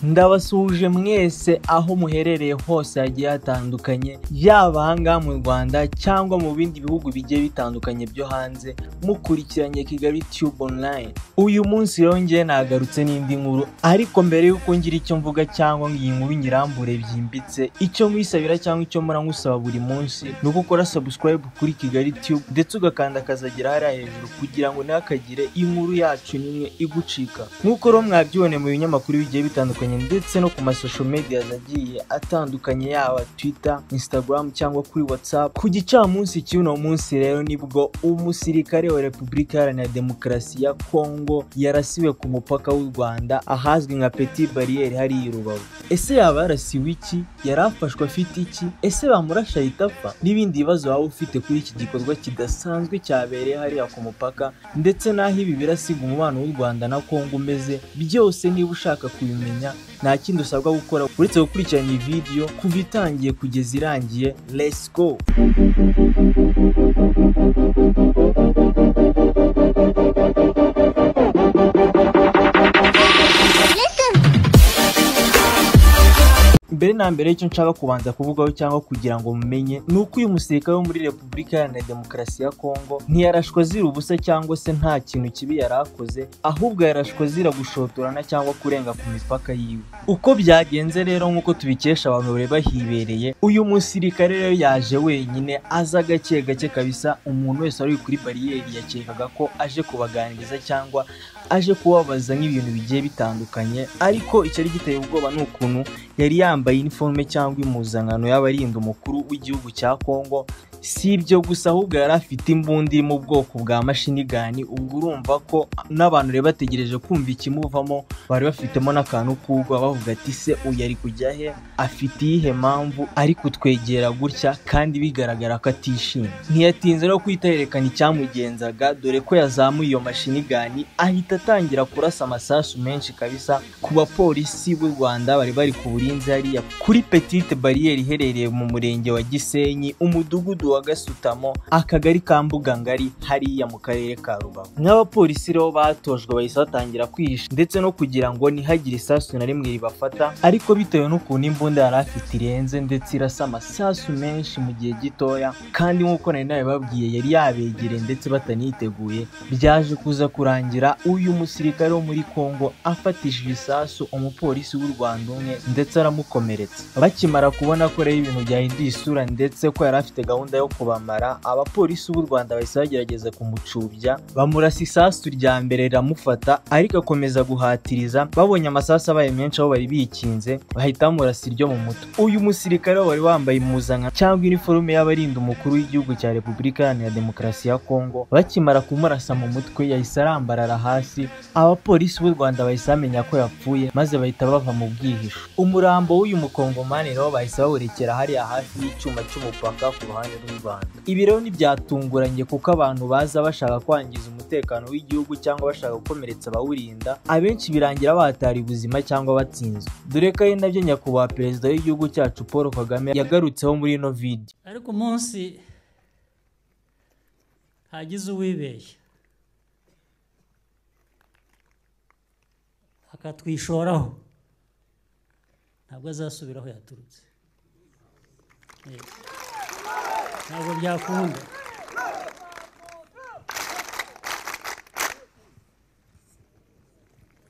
Ndabasuhuje mwese aho muherereye hose hagiye hatandukanye, yaba ahangaha mu Rwanda cyangwa mu bindi bihugu bigiye bitandukanye byo hanze, mukurikiranye Kigali Tube Online. Uyu munsi rero njye nagarutse n'indi nkuru, ariko mbere y'uko ngira icyo mvuga cyangwa ngo iyi nkuru nyirambure byimbitse, icyo nkwisabira cyangwa icyo mpora nkusaba buri munsi ni uko ukora subscribe kuri Kigali Tube ndetse ugakanda akazagera hariya hejuru kugira ngo ntihakagire inkuru yacu n'imwe igucika. Nk'uko rero mwabyiboneye mu binyamakuru bigiye bitandukanye ndetse no ku ma social media agiye atandukanye, yaba Twitter, Instagram cyangwa kuri WhatsApp. Ku gicamunsi cy'uno munsi rero nibwo umusirikare wa Repubulika Iharanira Demokarasi ya Kongo yarasiwe ku mupaka w'u Rwanda ahazwi nka Petite Barriere hariya i Rubavu. Ese yaba yarasiwe iki? Yari afashwe afite iki? Ese bamurashe ahita apfa? N'ibindi bibazo waba ufite kuri iki gikorwa kidasanzwe cyabereye hariya ku mupaka, ndetse n'aho ibi birasiga umubano w'u Rwanda na Kongo umeze, byose niba ushaka kubimenya nta kindi usabwa gukora uretse gukurikirana iyi video kuva itangiye kugeza irangiye. Let's go! Mbere na mbere icyo nshaka kubanza kuvugaho cyangwa kugira ngo mumenye ni uko uyu musirikare wo muri Repubulika Iharanira Demokarasi ya Kongo ntiyarashwe azira ubusa cyangwa se nta kintu kibi yari akoze, ahubwo yarashwe azira gushotorana cyangwa kurenga ku mipaka yiwe. Uko byagenze rero nk'uko tubikesha abantu bari bahibereye, uyu musirikare rero yaje wenyine aza gake gake kabisa. Umuntu wese wari kuri bariyeri yakekaga ko aje kubaganiriza cyangwa aje kubabaza nk'ibintu bigiye bitandukanye, ariko icyari giteye ubwoba ni ukuntu yari yambaye iniforume cyangwa impuzankano y'abarinda umukuru w'igihugu cya Kongo. Si ibyo gusa, ahubwo yari afite imbunda iri mu bwoko bwa machine gun. Ubwo urumva ko n'abantu rero bategereje kumva ikimuvamo bari bafitemo n'akantu k'ubwoba, bavuga ati se uyu ari kujya he? Afite iyihe mpamvu ari kutwegera gutya kandi bigaragara ko atishimye? Ntiyatinze no guhita yerekana icyamugenzaga, dore ko yazamuye iyo machine gun ahita atangira kurasa amasasu menshi kabisa ku bapolisi b'u Rwanda bari bari ku burinzi hariya kuri Petite Barriere iherereye mu murenge wa Gisenyi, umudugudu wa Gasutamo, akagari ka Mbugangari hariya mu karere ka Rubavu. Nk'abapolisi rero batojwe bahise batangira kwihisha ndetse no kugira ngo ntihagire isasu na rimwe ribafata, ariko bitewe n'ukuntu imbunda yari afite irenze ndetse irasa amasasu menshi mu gihe gitoya, kandi nk'uko nari nabibabwiye yari yabegereye ndetse bataniteguye, byaje kuza kurangira uyu musirikare wo muri Kongo afatishije isasu umupolisi w'u Rwanda umwe ndetse aramukomeretsa. Bakimara kubona ko rero ibintu byahinduye isura ndetse ko yari afite gahunda yo kubamara, abapolisi b'u Rwanda bahise bagerageza kumucubya, bamurasa isasu rya mbere riramufata, ariko akomeza guhatiriza. Babonye amasasu abaye menshi aho bari bikinze, bahita bamurasa iryo mu mutwe. Uyu musirikare wari wambaye impuzankano cyangwa iniforume y'abarinda umukuru w'igihugu cya Repubulika Iharanira Demokarasi ya Kongo, bakimara kumurasa mu mutwe yahise arambarara hasi. Abapolisi b'u Rwanda bahise bamenya ko yapfuye maze bahita bava mu bwihisho. Umurambo w'uyu mukongomani rero bahise bawurekera hariya hafi y'icyuma cy'umupaka ku ruhande rw'u Rwanda. Ibi rero ntibyatunguranye kuko abantu baza bashaka kwangiza umutekano w'igihugu cyangwa bashaka gukomeretsa abawurinda, abenshi birangira bahatari ubuzima cyangwa batsinzwe, dore ko ari nabyo nyakubahwa perezida w'igihugu cyacu Paul Kagame yagarutseho muri ino video. Ariko umunsi hagize uwibeshya akatwishoraho, ntabwo azasubiraho yaturutse, ntabwo byakunda.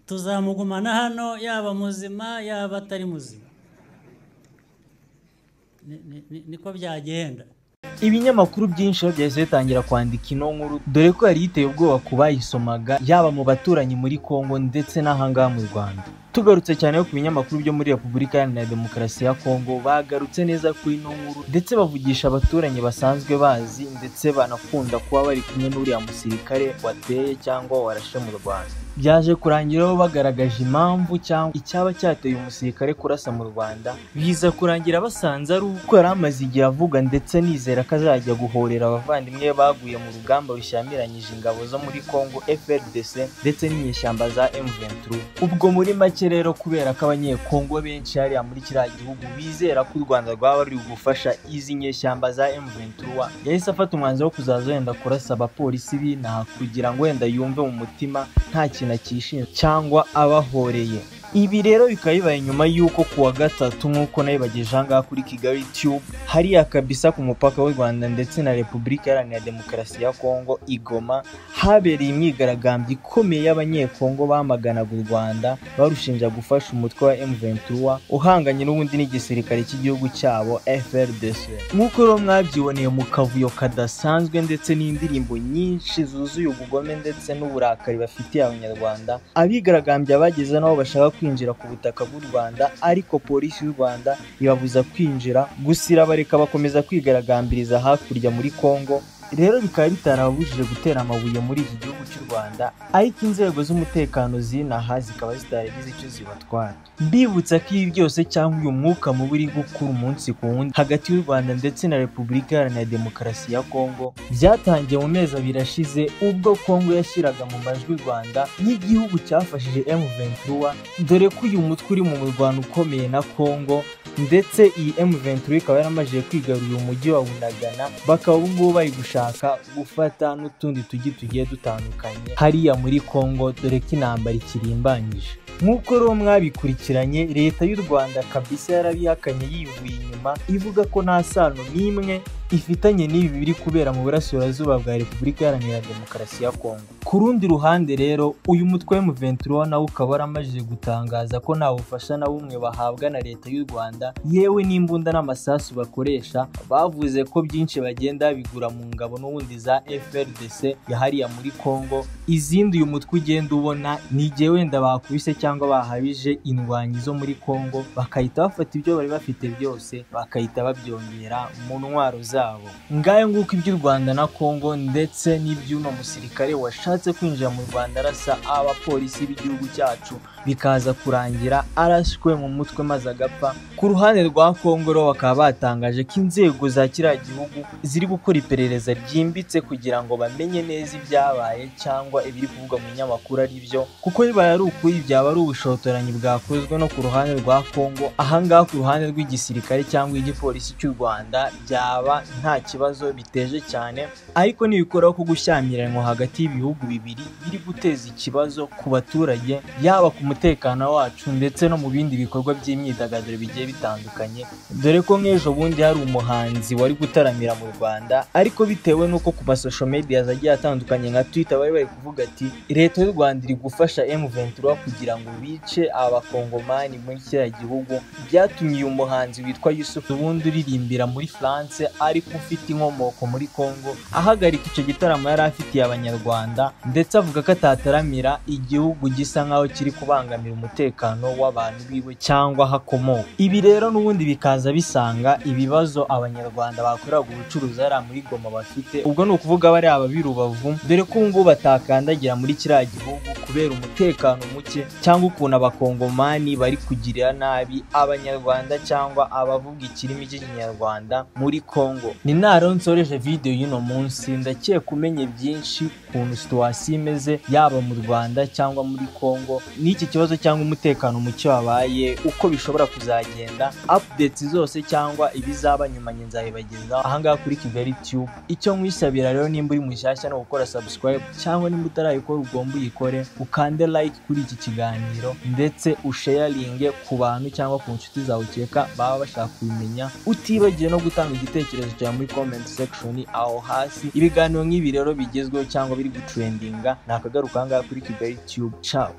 Tuzamugumana hano yaba muzima yaba atari muzima, niko byagenda. Ibinyamakuru byinshi byahise bitangira kwandika ino nkuru, dore ko yari yiteye ubwoba ku bayisomaga, yaba mu baturanyi muri Kongo ndetse n'ahangaha mu Rwanda. Tugarutse cyane ku binyamakuru byo muri Repubulika Iharanira Demokarasi ya Kongo, bagarutse neza kuri ino nkuru ndetse bavugisha abaturanyi basanzwe bazi ndetse banakunda kuba bari kumwe n'uriya musirikare wateye cyangwa warashe mu Rwanda. Byaje kurangira bagaragaje impamvu cyangwa icyaba cyateye umusirikare kurasa mu Rwanda, biza kurangira basanze ari uko yari amaze igihe avuga ndetse nizera ko azajya guhorera abavandimwe baguye mu rugamba rushyamiranyije ingabo zo muri Kongo FARDC ndetse n'inyeshyamba za M23. Ubwo muri make rero, kubera ko abanyekongo benshi hariya muri kiriya gihugu bizera ko u Rwanda rwaba ruri gufasha izi nyeshyamba za M23, yahise afata umwanzuro wo kuzaza wenda kurasa abapolisi b'inaha kugira ngo wenda yumve mu mutima nta kintu akishinja cyangwa abahoreye. Ibi rero bikaba bibaye nyuma y'uko kuwa gatatu, nk'uko nabibagejeje aha ngaha kuri Kigali Tube, hariya kabisa ku mupaka w'u Rwanda ndetse na Repubulika Iharanira Demokarasi ya Kongo i Goma, habereye imyigaragambyo ikomeye y'Abanyekongo bamaganaga u Rwanda barushinja gufasha umutwe wa M23 uhanganye n'ubundi n'igisirikare cy'igihugu cyabo FARDC. Nk'uko rero mwabyiboneye mu kavuyo kadasanzwe ndetse n'indirimbo nyinshi zuzuye ubugome ndetse n'uburakari bafitiye Abanyarwanda, abigaragambya bageze n'aho bashaka kwinjira ku butaka bw'u Rwanda, ariko polisi y'u Rwanda ibabuza kwinjira, gusa irabareka bakomeza kwigaragambiriza hakurya muri Kongo. Rero bikaba bitarababujije gutera amabuye muri iki gihugu cy'u Rwanda, ariko inzego z'umutekano zinaha zikaba zitaragize icyo zibatwara. Mbibutsa ko ibi byose cyangwa uyu mwuka mubi uri gukura umunsi ku wundi hagati y'u Rwanda ndetse na Repubulika Iharanira Demokarasi ya Kongo byatangiye mu mezi abiri ashize, ubwo Kongo yashyiraga mu majwi u Rwanda nk'igihugu cyafashije M23, dore ko uyu mutwe uri mu murwano ukomeye na Kongo, ndetse iyi M23 ikaba yaramajije kwigarurira umujyi wa Bunagana, bakaba ubu ngubu bari gushaka gufata n'utundi tujyi tugiye dutandukanye hariya muri Kongo, dore ko intambara ikirimbanyije. Nk'uko rero mwabikurikiranye, leta y'u Rwanda kabisa yarabihakanye yivuye inyuma, ivuga ko nta sano n'imwe ifitanye n'ibi biri kubera mu burasirazuba bwa Repubulika Iharanira Demokarasi ya Kongo. Ku rundi ruhande rero, uyu mutwe wa M23 nawo ukaba waramajije gutangaza ko nta bufasha na bumwe bahabwa na leta y'u Rwanda, yewe n'imbunda n'amasasu bakoresha, bavuze ko byinshi bagenda bigura mu ngabo n'ubundi za FARDC yahariya muri Kongo. Izindi uyu mutwe ugenda ubona ni igihe wenda bakubise cyangwa bahabije indwanyi zo muri Kongo, bakahita bafata ibyo bari bafite byose bakahita babyongera mu ntwaro zabo. Ngayo nguko iby'u Rwanda na Kongo ndetse n'iby'uno musirikare washatse kwinjira mu Rwanda arasa abapolisi b'igihugu cyacu, bikaza kurangira arashwe mu mutwe maze agapfa. Ku ruhande rwa Kongo rero bakaba batangaje ko inzego za kiriya gihugu ziri gukora iperereza ryimbitse kugira ngo bamenye neza ibyabaye cyangwa ibiri kuvugwa mu binyamakuru ari byo, kuko bibaye ari ukuri byaba ari ubushotoranyi bwakozwe no ku ruhande rwa Kongo. Ahangaha ku ruhande rw'igisirikare cyangwa igipolisi cy'u Rwanda byaba nta kibazo biteje cyane, ariko nibikoraho ko gushyamiranywa hagati y'ibihugu bibiri biri guteza ikibazo ku baturage, yaba ku mutekano wacu ndetse no mu bindi bikorwa by'imyidagaduro bigiye bitandukanye, dore ko nk'ejo bundi hari umuhanzi wari gutaramira mu Rwanda, ariko bitewe n'uko ku ma social media agiye atandukanye nka Twitter bari bari kuvuga ati leta y'u Rwanda iri gufasha M23 kugira ngo bice abakongomani muri kiriya gihugu, byatumye uyu muhanzi witwa Yusuf ubundi uririmbira muri France ariko ufite inkomoko muri Kongo ahagarika icyo gitaramo yari afitiye Abanyarwanda, ndetse avuga ko atataramira igihugu gisa nkaho kiri kubangamira umutekano w'abantu biwe cyangwa hakomoka. Ibi rero n'ubundi bikaza bisanga ibibazo Abanyarwanda bakoreraga ubucuruzi hariya muri Goma bafite, ubwo ni ukuvuga bari ababi Rubavu, dore ko ubu ngubu batakandagira muri kiriya gihugu kubera umutekano muke cyangwa ukuntu abakongomani bari kugirira nabi Abanyarwanda cyangwa abavuga ikirimi cy'Ikinyarwanda muri Kongo. Ni naro nsoreje video y'uno munsi, ndakeka umenye byinshi ukuntu situation imeze yaba mu Rwanda cyangwa muri Kongo, n'iki kibazo cyangwa umutekano muke wabaye, uko bishobora kuzagenda, updates zose cyangwa ibizaba nyuma nzabibagezaho ahangaha kuri Kigali Tube. Icyo nkwisabira rero nimba uri mushyashya no gukora subscribe, cyangwa nimba utarayikora ugomba uyikore, ukande like kuri iki kiganiro ndetse usharinge ku bantu cyangwa ku nshuti zawe ukeka baba bashaka kubimenya, utibagiwe no gutanga igitekerezo cyawe muri comment section aho hasi. Ibiganiro nk'ibi rero bigezweho cyangwa biri gutrendinga nakagaruka ahangaha kuri Kigali Tube. Ciao.